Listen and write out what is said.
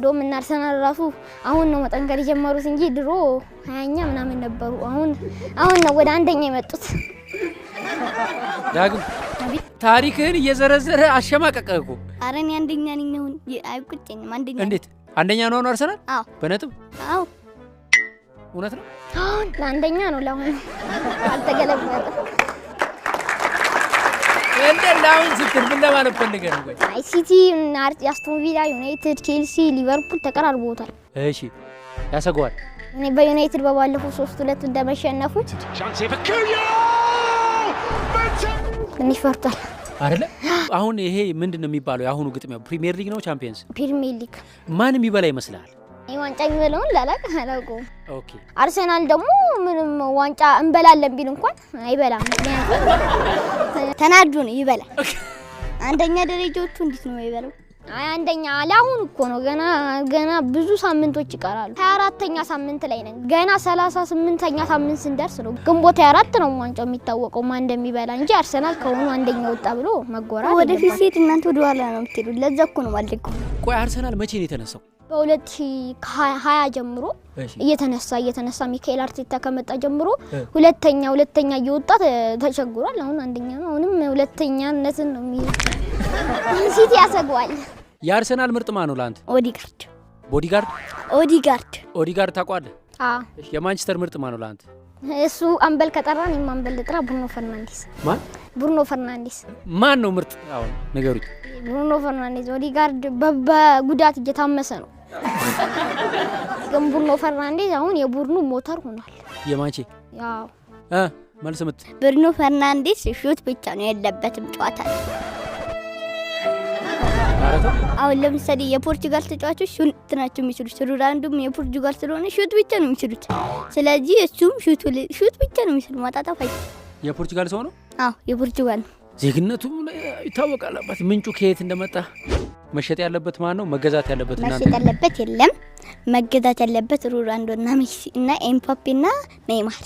እንደውም እና አርሰናል ራሱ አሁን ነው መጠንከር የጀመሩት እንጂ ድሮ 20ኛ ምናምን ነበሩ። አሁን አሁን ነው ወደ አንደኛ የመጡት። ዳግም ታሪክህን እየዘረዘረ አሸማቀቀህ እኮ። ኧረ እኔ አንደኛ ነኝ አሁን። አይቆጨኝም። አንደኛ ነኝ። እንዴት አንደኛ ነው አሁን አርሰናል? አዎ። በነጥብ? አዎ። እውነት ነው? አሁን ለአንደኛ ነው። ለአሁን አልተገለበጠም። እንደ ለአሁን ስትል ምን ለማለት ፈልገህ ነው? ቆይ። አይ፣ ሲቲ፣ አስቶን ቪላ፣ ዩናይትድ፣ ቼልሲ፣ ሊቨርፑል ተቀራርበውታል። እሺ፣ ያሰገዋል። እኔ በዩናይትድ በባለፈው 3-2 እንደመሸነፉ Chance here for Cunha! ትንሽ ፈርቷል። አይደለ? አሁን ይሄ ምንድን ነው የሚባለው? የአሁኑ ግጥሚያ ፕሪሚየር ሊግ ነው ቻምፒየንስ? ፕሪሚየር ሊግ። ማን የሚበላ ይመስልሃል? ይህ ዋንጫ የሚበላውን ላላቅ አላውቀውም። አርሰናል ደግሞ ምንም ዋንጫ እንበላለን ቢል እንኳን አይበላም። ምክንያቱም ተናዶ ነው ይበላል። አንደኛ ደረጃዎቹ እንዴት ነው የሚበላው? አይ፣ አንደኛ ለአሁን እኮ ነው። ገና ገና ብዙ ሳምንቶች ይቀራሉ። 24ኛ ሳምንት ላይ ነን። ገና 38ኛ ሳምንት ስንደርስ ነው፣ ግንቦት 24 ነው ዋንጫው የሚታወቀው ማን እንደሚበላ እንጂ አርሰናል ከሆኑ አንደኛ ወጣ ብሎ መጎራት ወደፊት የለባትም። ሲሄድ እናንተ ወደ ኋላ ነው የምትሄዱት። ለዛ እኮ ነው የማልደግፈው። ቆይ፣ አርሰናል መቼ ነው የተነሳው? በ2020 ጀምሮ እየተነሳ እየተነሳ ሚካኤል አርቴታ ከመጣ ጀምሮ ሁለተኛ ሁለተኛ እየወጣ ተቸግሯል። አሁን አንደኛ ነው። አሁንም ሁለተኛነትን ነው የሚይዘው። ሲቲ ያሰገዋል። የአርሰናል ምርጥ ማን ነው ለአንተ? ኦዲጋርድ። ቦዲጋርድ? ኦዲጋርድ። ኦዲጋርድ ታውቀዋለህ? አዎ። እሺ፣ የማንቸስተር ምርጥ ማን ነው ለአንተ? እሱ አምበል ከጠራ እኔም አምበል ልጥራ። ብሩኖ ፈርናንዴስ። ማን? ብሩኖ ፈርናንዴስ። ማን ነው ምርጥ? አሁን ንገሩኝ። ብሩኖ ፈርናንዴስ። ኦዲጋርድ በጉዳት እየታመሰ ነው። ግን ብሩኖ ፈርናንዴዝ አሁን የቡድኑ ሞተር ሆኗል። የማንቼ ያው መልስ ምት። ብሩኖ ፈርናንዴስ shoot ብቻ ነው የለበትም ጨዋታ ላይ። ኧረ ተው። አሁን ለምሳሌ የፖርቹጋል ተጫዋቾች shoot ናቸው የሚችሉት። ሮናልዶም የፖርቹጋል ስለሆነ shoot ብቻ ነው የሚችሉት። ስለዚህ እሱም shoot ብቻ ነው የሚችሉት፣ ማጣጣፍ አይችልም። የፖርቹጋል ሰው ነው? አዎ፣ የፖርቹጋል ነው። ዜግነቱ ይታወቃል። አባት ምንጩ ከየት እንደመጣ። መሸጥ ያለበት ማን ነው? መገዛት ያለበት እናንተ? መሸጥ ያለበት የለም። መገዛት ያለበት ሮናልዶ እና ሜሲ እና ኤምባፔ እና ኔይማር።